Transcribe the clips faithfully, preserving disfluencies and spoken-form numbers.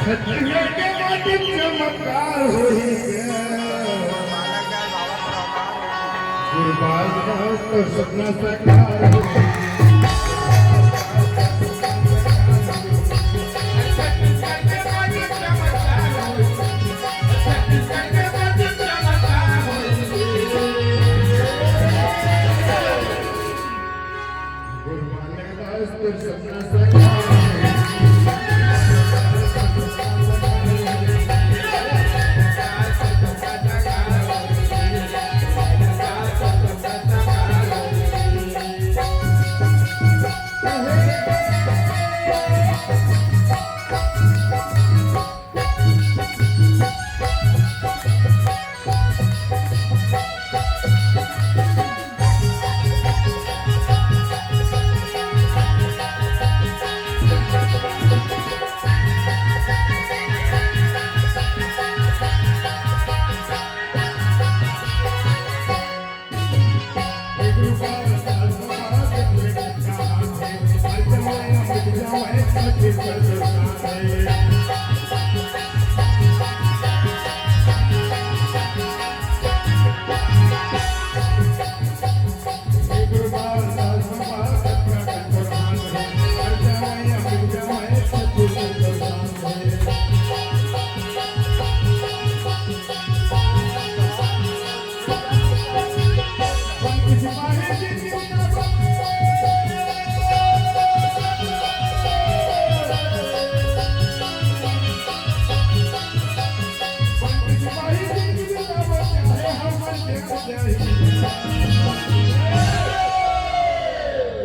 छत्तीसगढ़ के माटी चमत्कार होही गे। गुरबाज दास तोर सपना साकार होही।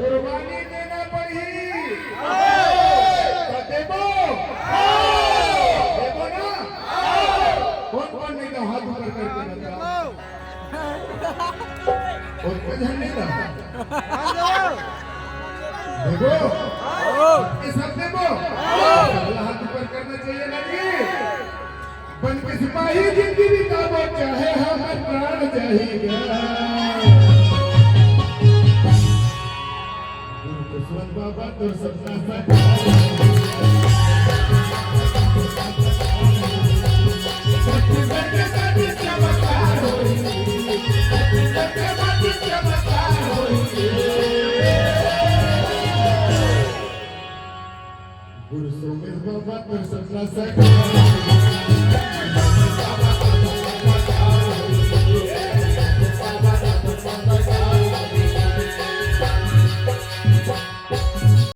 कुर्बानी देना पड़ही। त देबो? देबो ना? कोन कोन नहीं तो हाथ ऊपर करके बताओ। कोन कोन झन नहीं तो? देबो? ये सब देबो? सबला हाथ ऊपर करना चाहिए ना जी। बन के सिपाही जिंदगी बिताबो, चाहे हमर प्राण जाही गा। गुरु जसवंत बाबा तोर सपना साकार। छत्तीसगढ़ के माटी चमत्कार होही। छत्तीसगढ़ के माटी चमत्कार होही। गुरु सोमेश बाबा तोर सपना साकार।